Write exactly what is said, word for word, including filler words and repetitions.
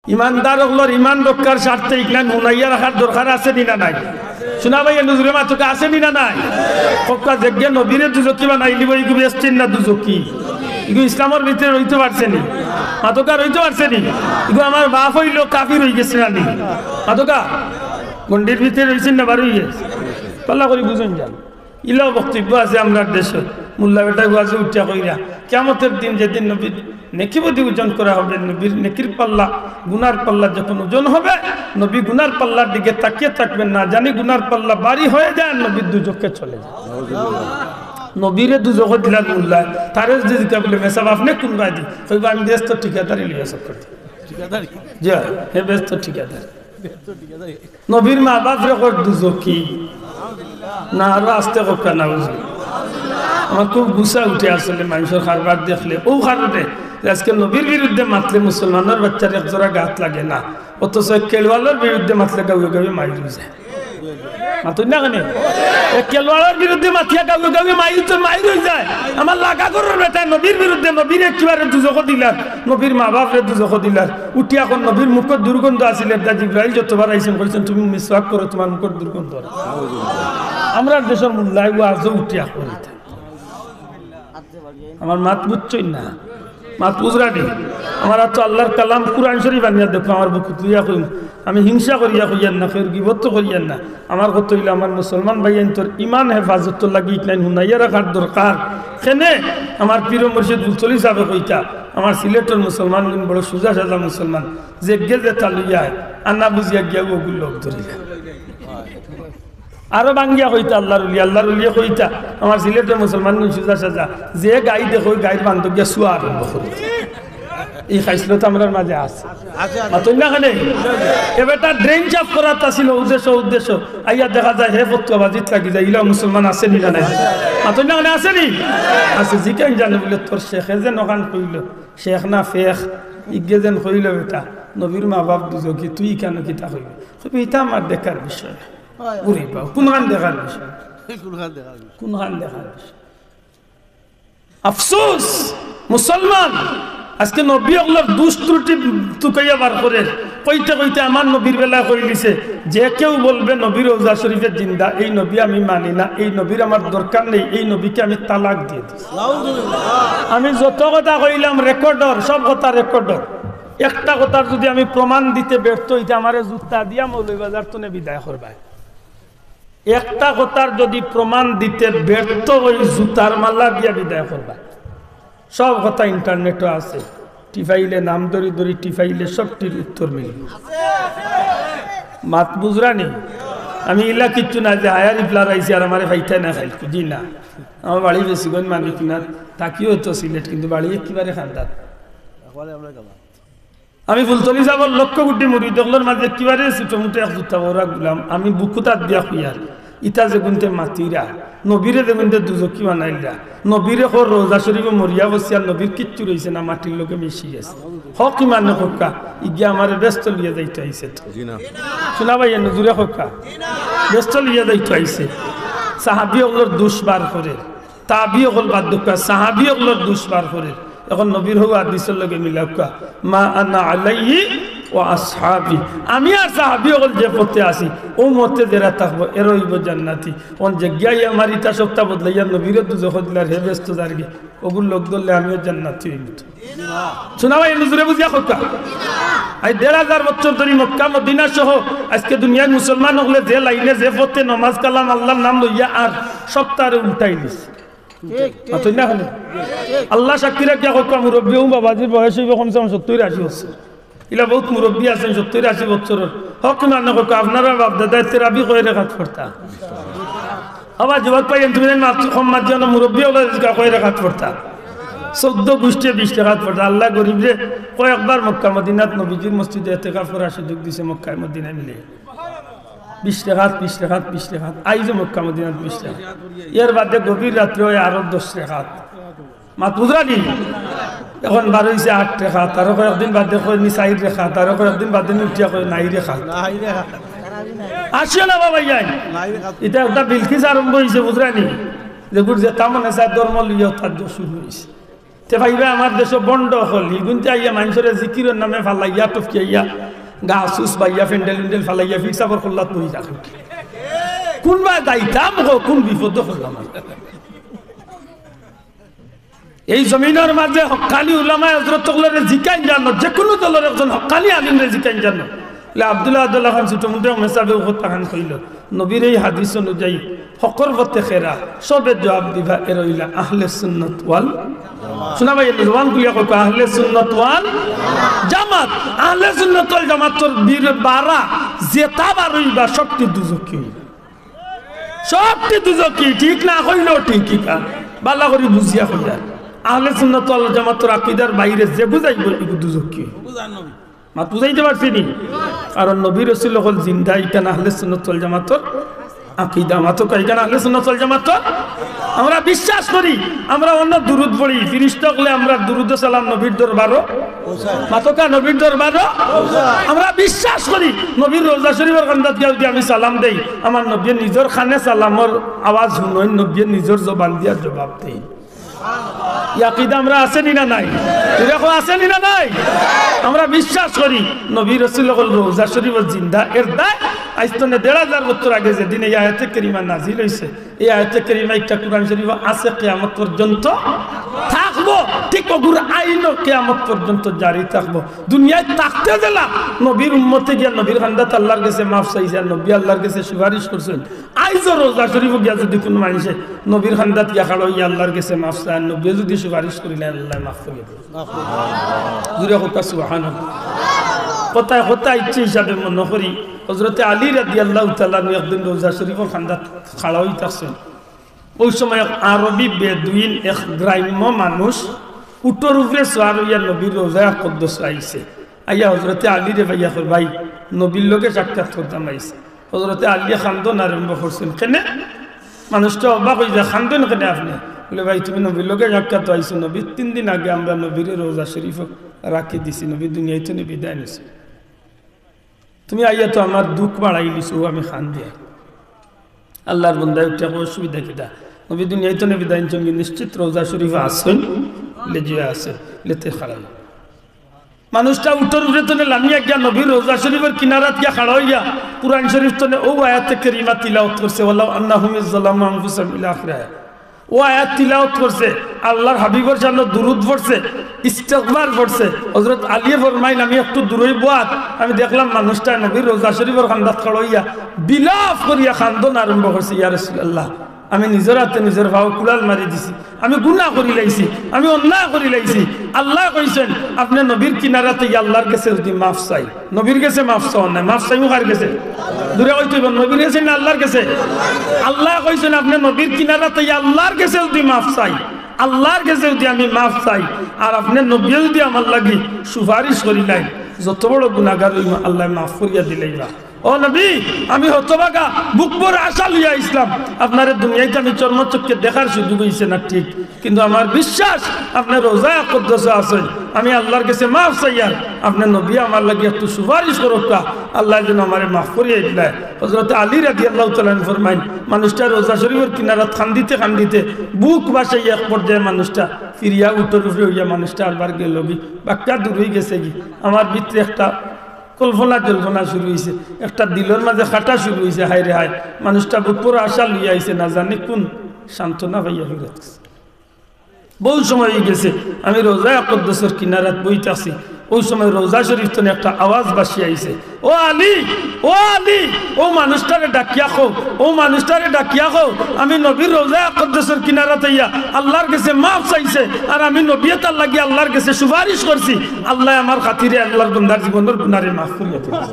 ইমানদার অকলর ইমান রক্ষার স্বার্থে ইকলান হুনাইয়া রাখার দরকার আছে নি না নাই? শুনা ভাই, নজরে মাতুকা আছে নি না নাই? কউক্কা যেগিয়ে নবীরে দুজকি বানাইলিবো, ইগু বেহেস্তি না দুজকি? ইগু ইসলামর ভিতরে রইতো পারছে নি? মাতুকা রইতো পারছে নি? ইগু আমার বাপ অইলেও কাফির অইগেছে না নি? মাতুকা গন্ডির ভিতরে রইছে না বার অইগেছে? পাল্লা করি বুঝইন যান। ইলাও বক্তব্য আছে আমরার দেশো। মোল্লা বেটায় ওয়াজো উঠিয়া কইরা, কিয়ামতর দিন যেদিন নবীর নেকি বদি ওজন করা হবে, নবীর নেকির পাল্লা, গুনার পাল্লা যখন ওজন হবে, নবী গুনার পাল্লার দিকে তাকিয়ে থাকবেন, না জানি গুনার পাল্লা ভারী হয়ে যায় আর নবী দুজখে চলে যায়। নবীরে দুজখো দিলার মোল্লায়, তারে যদি জিকা বলে, "মেসাব, আপনে কুন বায়দি?" কইবা, "আমি বেহেস্তো ঠিকাদারি লইয়া সব করতে।" জি, হে বেহেস্তো ঠিকাদার। নবীর মা বাপরে কর দুজখি। না, আরো আস্তে কউক্কা না বুঝি। আমার খুব গুসা উঠে আসলে মানষর কারবার দেখলে। অউ কারণে যে আজকে নবীর বিরুদ্ধে মাতলে মুসলমানর বাইচ্চার এক জোড়া গাত লাগে না, অথচ এক খেলোয়াড়র বিরুদ্ধে মাতলে গাউয়ে গাউয়ে মাইর অইযায়। মাতইন না কেনে? এক খেলোয়াড়র বিরুদ্ধে মাতিয়া গাউয়ে গাউয়ে মাইর তো মাইর অইযায়। আমার লাগা ঘরর বেটায় নবীর বিরুদ্ধে, নবীরে একেবারে দুজখো দিলার, নবীর মা বাপরে দুজখো দিলার। উঠিয়া কর নবীর মুখর দুর্গন্ধ আছিল, এরদায় জিব্রাইল যতবার আইছইন কইছইন, "তুমি মিসওয়াক করো, তুমার মুখর দুর্গন্ধ।" আমরার দেশর মোল্লায় ওয়াজো উঠিয়া কইতা। আমার মাত বুঝছইন না? মাত বুঝরা নি? আমার তো আল্লার কালাম কুরআন শরীফ আনিয়া দেখো, আমার বুকু তুলিয়া কইমু। আমি হিংসা করিয়া কইয়ার না, কেউর গিবত করিয়ার না। আমার কথা অইলো, আমার মুসলমান ভাইয়াইন্তর ইমান হেফাজতর লাগি ইকনাইন হুনাইয়া রাখার দরকার। কেনে আমার পীর মুর্শিদ ফুলতলি সাবে কইতা, আমার সিলেটর মুসলমানগুন বড় সুজা সাজা মুসলমান, যেগিয়ে যেতা লইয়া আয়, আনা বুঝিয়া গিয়া অগুর লগ ধরিলা। আরো ভাঙ্গিয়া কইতা আল্লার অলি, আল্লার অলিয়ে কইতা, আমার সিলেটর মুসলমানগুন সুজা সাজা, যে গাই দেখো, অউ গাইর বান্দর গিয়া শুয়া আরম্ভ করি। ই খাইছলত আমরার মাঝে আছে। মাতইন না কেনে? এ বেটা ড্রেন সাফ করাত আছিল উদ্দেশ্য, উদ্দেশ্য। আইয়া দেখা যায় হে ফতুয়াবাজিত লাগি যায়, ইলা মুসলমান আছে নি না নাই? মাতইন না কেনে, আছে নি? আছে, জিকাইন জানে বলে, "তোর শেখে যেন অখান কইলো, শেখ না ফেখ, ইগে যেন কইলো বেটা, নবীর মা বাপ দুজখি, তুই কেনে কিতা কইবি?" কইবি, "ইতা আমার দেখার বিষয়।" ওরে বাবা, কুনখান দেখার বিষয়? কুনখান দেখার বিষয়? কুনখান দেখার বিষয়? আফসোস, মুসলমান আজকে নবী অকলর দুষ ত্রুটি তুকাইয়া বার করের। কইতে কইতে আমার নবীর বেলায় কইলিছে, যে কেউ বলবে নবী রওজা শরীফে জিন্দা, এই নবী আমি মানি না, এই নবীর আমার দরকার নেই, এই নবীকে আমি তালাক দিয়ে দিছি। আমি যত কথা কইলাম রেকর্ডর, সব কথা রেকর্ডর। একটা কথার যদি আমি প্রমাণ দিতে ব্যর্থ অইতে আমারে জুতা দিয়া মৌলভীবাজার তনে বিদায় করবায়। একটা কথার যদি প্রমাণ দিতে ব্যর্থ অই, জুতার মালা দিয়া বিদায় করবায়। সব কথা ইন্টারনেটো আছে, টিপাইলে, নাম ধরি ধরি টিপাইলে সবটির উত্তর মিলবো। মাত বুঝরা নি? আমি ইলা কিচ্ছু না যে হায়ার ইফলার আইছি আর আমারে পাইতায় না খাইল, জি না। আমার বাড়ি বেশিগঞ্জ মানিক না, থাকিও তো সিলেট, কিন্তু বাড়ি একেবারে খান্দাত। আমি ফুলতলি সাবর লক্ষ কোটি মুরিদ অকলর মাঝে একেবারে ছোট মুটো এক জুতা বড় গুলাম, আমি বুকুত আত দিয়া কইয়ার, ইতা যেগুনতে মাতিরা, নবীরে যেগুনতে দুজখি বানাইলরা, নবীরে কর রওজা শরীফে মরিয়া বসিয়া নবীর কিচ্ছু রইছে না, মাটির লগে মিশি গেছে। হক ইমানে কউক্কা, ইগিয়ে আমারে বেহেস্তো লইয়া যাইতো আইছে তো। জি না। শুনা ভাই, এনে জুরে কউক্কা। বেহেস্তো লইয়া যাইতো আইছে। সাহাবী অকলর দুষ বার করের। তাবি অকল বাদ দেউক্কা, সাহাবী অকলর দুষ বার করের। এখন নবীর হউ হাদিসর লগে মিলাউক্কা, "মা আনা আলাইহি ওয়া আসহাবি।" আমি আর সাহাবী অকল যে পথে আছি, অউ মতে যেরা থাকবো, এরা অইবো জান্নাতি। এখন যেগিয়ে আমার ইতা সবতা বদলাইয়া নবীরে দুজখো দিলার, হে বেহেস্তো যারগি, অগুর লগ ধরলে আমিও জান্নাতি অইমু তো। শুনা ভাই, নজরে বুঝিয়া কউক্কা। আইজ দেড় হাজার বছর ধরি মক্কা মদিনা সহ আজকে দুনিয়ার মুসলমান অকলে যে লাইনে যে পথে নমাজ কালাম আল্লার নাম লইয়া আর সবতারে উল্টাই দিছে। ঠিক, ঠিক। মাতইন না কেনে? আল্লা সাক্ষী রাখিয়া কউক্কা, মুরব্বি অউ বাবাজির বয়স অইবো কমসে কম সত্তইর আশি বছর। ইলা বউত মুরব্বি আছইন সত্তইর আশি বছরর। হক ইমানে কউক্কা, আপনারার বাপ দাদায় তেরাবি কয় রেকাত পড়তা? আবার যুবক ভাই, তুমি জানি মাত-, কম মাত জানো, মুরব্বি অকলে জিকা কয় রেকাত পড়তা? চৌদ্দ গুষ্টিয়ে বিশ রেকাত পড়তা। আল্লায় গরিবরে কয়েকবার মক্কা মদিনাত নবীজির মসজিদে এতেকাফ করার সুযোগ দিছে মক্কায় মদিনায় মিলে। বিশ রেকাত, বিশ রেকাত, বিশ রেকাত। আইজও মক্কা মদিনাত বিশ রেকাত। এর বাদে গভীর রাত্রে অয় আরো দশ রেকাত। মাত বুঝরা নি? এখন বার অইছে আট রেকাত, আরো কয়েকদিন বাদে কয় নি চাইর রেকাত, আরো কয়েকদিন বাদে নি উঠিয়া কয় নাই রেকাত। নাই রেকাত। আসিও না বাবা, ইয়াই। নাই রেকাত। ইটা একটা বিলকিস আরম্ভ অইছে, বুঝরা নি? যেগুর যেতা মনে চায় ধর্ম লইয়া তার জোর শুরু অইছে। তে ভাইবা, আমার দেশো ভন্ড অকল, ইগুনতে আইয়া মানষরে জিকিরর নামে ফালাইয়া, টপকিয়াইয়া, গাছ উছ বাইয়া, প্যান্ডেল উন্ডেল ফালাইয়া, ফিরসাবর কল্লাত বই থাকে। কুনবায় যাইতাম গো, কুন বিপদো পড়লাম। এই জমিনর মাঝে হক্কানি উলামায়ে হজরত অকলরে জিকাইন জানো, যেকুনু দলর একজন হক্কানি আলিমরে জিকাইন জানো। বলে, আব্দুল্লাহ আব্দুল্লাহ খান ছুটো মুটো মেসাবে কথা খান কইল, নবীর এই হাদিস অনুযায়ী হকর পথে খেরা, সবে জবাব দিবা, এরা অইলা আহলে সুন্নত ওয়াল। শুনা ভাই, জবান খুলিয়া কও, আহলে সুন্নত ওয়াল জামাত। আহলে সুন্নত ওয়াল জামাতর বীর বারা যেতা বার অইবা, সবটি দুজকি অইবা। সবটি দুজকি, ঠিক না কইলেও ঠিক, ঠিক না? বালা করি বুঝিয়া কইয়া। আহলে সুন্নত ওয়াল জামাতর আকিদার বাইরে যেগু যাইবো, ইগু দুজকি। মাত বুঝাইতে পারছি নি? কারণ নবী রসুল অকল জিন্দা, ইখান আহলে সুন্নত ওয়াল জামাতর আকিদা। মাতো কই, ইখান আহলে সুন্নত ওয়াল জামাতর। আমরা বিশ্বাস করি, আমরা অন্য দুরুদ পড়ি, ফিরিস্তা অকলে আমরা দুরুদ সালাম নবীর দরবারো। মাতো কা নবীর দরবারো। আমরা বিশ্বাস করি, নবীর রওজা শরীফর কান্দাত গিয়া যদি আমি সালাম দেই, আমার নবীয়ে নিজর কানে সালামর আওয়াজ হুনইন, নবীয়ে নিজর জবান দিয়া জবাব দেইন। ই আকিদা আমরা আছে নি না নাই? ইরকম আছে নি না নাই? আমরা বিশ্বাস করি, নবী রসুল অকল রওজা শরীফো জিন্দা। এর দায় আইজ তনে দেড় হাজার বছর আগে যেদিন এই আয়াতে কারিমা নাজিল অইছে, এই আয়াতে কারিমা একটা কোরআন শরীফো আছে, কিয়ামত পর্যন্ত থাকবো। ঠিক অগুর আইনও কিয়ামত পর্যন্ত জারি থাকবো। দুনিয়াত থাকতে যেলা নবীর উম্মতে গিয়া নবীর কান্দাত আল্লার গেছে মাফ চাইছে, আর নবী আল্লার গেছে সুপারিশ করছইন। আইজও রওজা শরীফো গিয়া যদি কুনু মানষে নবীর কান্দাত গিয়া খাড়া অইয়া আল্লার গেছে মাফ চায়, আর নবীয়ে যদি সুপারিশ করিলাইন, আল্লায় মাফ করি দিবা। জুরে কউক্কা সুবহানাল্লাহ। কথায় কথায় ইচ্ছে হিসাবে মনো করি, হজরতে আলী রাদিয়াল্লাহু তাআলা আনহু একদিন রওজা শরীফর কান্দাত খাড়া অই থাকছইন। অউ সময় এক আরবি বেদুইন, এক গ্রাম্য মানুষ উটর উপরে সওয়ার অইয়া নবীর রওজা আকদ্দসো আইছে। আইয়া হজরতে আলীরে পাইয়া কয়, "ভাই, নবীর লগে সাক্ষাৎ করতাম আইছি।" হজরতে আলীয়ে কান্দন আরম্ভ করছইন। কেনে? মানুষটা অবাক অইযায়, "কান্দইন কেনে আপনে?" বলে, "ভাই, তুমি নবীর লগে সাক্ষাৎ আইছো, নবীর তিন দিন আগে আমরা নবীরে রওজা শরীফো রাখি দিছি, নবী দুনিয়া থনে বিদায় নিছে।" তুমি আইয়া তো আমার দুখ বাড়াইলিছো, আমি কান্দিয়ার। আল্লার বন্দায় উঠিয়া কয়, "অসুবিধা কিতা? নবী দুনিয়া থনে বিদায় নিছইন, নিশ্চিত রওজা শরীফো আছইন, লেজিয়া আছে, লেতে খাড়াই।" মানুষটা উটর উপরে থনে লামিয়া গিয়া নবীর রওজা শরীফর কিনারাত গিয়া খাড়া অইয়া কুরআন শরীফ থনে অউ আয়াতে কারিমা তিলাওয়াত করছে, "ওয়ালাউ আন্নাহুম ইজ জালামু আনফুসাহুম" ইলা আখির আয়াত। অউ আয়াত তিলাওয়াত করছে, আল্লার হাবিবর শানো দুরুদ পড়ছে, ইস্তেগফার পড়ছে। হজরত আলীয়ে ফরমাইন, আমি একটু দূরই বওয়াত, আমি দেখলাম মানুষটায় নবীর রওজা শরীফর কান্দাত খাড়া অইয়া বিলাপ করিয়া কান্দন আরম্ভ করছে, "ইয়া রাসুলাল্লাহ, আমি নিজর আতে নিজর পাও কুড়াল মারি দিছি, আমি গুনা করিলাইছি, আমি অন্যায় করিলাইছি।" আল্লায় কইছইন, আপনে নবীর কিনারাত আইয়া আল্লার গেছে যদি মাফ চাই, নবীর গেছে মাফ চাওয়ার নায়, মাফ চাইমু কার গেছে? জুরে কইতে অইবো, নবীর গেছে না আল্লার গেছে? আল্লায় কইছইন, আপনে নবীর কিনারাত আইয়া আল্লার গেছে যদি মাফ চাই, আল্লার গেছে যদি আমি মাফ চাই, আর আপনে নবীয়ে যদি আমার লাগি সুপারিশ করিলাইন, যত বড় গুনাগার অইমু, আল্লায় মাফ করিয়া দিলাইবা। ও নবী, আমি হতভাগা, বুক ভরা আশা লইয়া আইছলাম, আপনারে দুনিয়াত আমি চর্মচক্ষে দেখার সুযোগ অইছে না ঠিক, কিন্তু আমার বিশ্বাস, আপনে রওজা আকদ্দসো আছইন। আমি আল্লার গেছে মাফ চাইয়ার, আপনে নবী আমার লাগি একটু সুপারিশ করউক্কা, আল্লায় যেন আমারে মাফ করিয়া দিলায়। হজরত আলী রাদিয়াল্লাহু তাআলা আনহু ফরমাইন, মানুষটা রওজা শরীফর কিনারাত কান্দিতে কান্দিতে বুক ভাসাইয়া এক পর্যায়ে মানুষটা ফিরিয়া উটর উপরে অইয়া মানুষটা আরবার গেলোগি, বাক্কা দূর অইগেছেগি। আমার ভিতরে একটা কল্পনা জল্পনা শুরু অইছে, একটা দিলর মাঝে খাটা শুরু অইছে, হায়রে হায়, মানুষটা বুক ভরা আশা লইয়া আইছে, না জানি কুন সান্ত্বনা পাইয়া ফিরত গেছে। বউত সময় অইগেছে, আমি রওজা আকদ্দসর কিনারাত বইতাছি, অউ সময় রওজা শরীফ থনে একটা আওয়াজ ভাসি আইছে, "ও আলী, ও আলী, অউ মানুষটারে ডাকিয়া কও, অউ মানুষটারে ডাকিয়া কও, আমি নবীর রওজা আকদ্দসর কিনারাত আইয়া আল্লার গেছে মাফ চাইছি, আর আমি নবীয়ে তার লাগি আল্লার গেছে সুপারিশ করছি, আল্লায় আমার খাতিরে আল্লার বন্দার জীবনর গুনারে মাফ করিয়া দিবা।"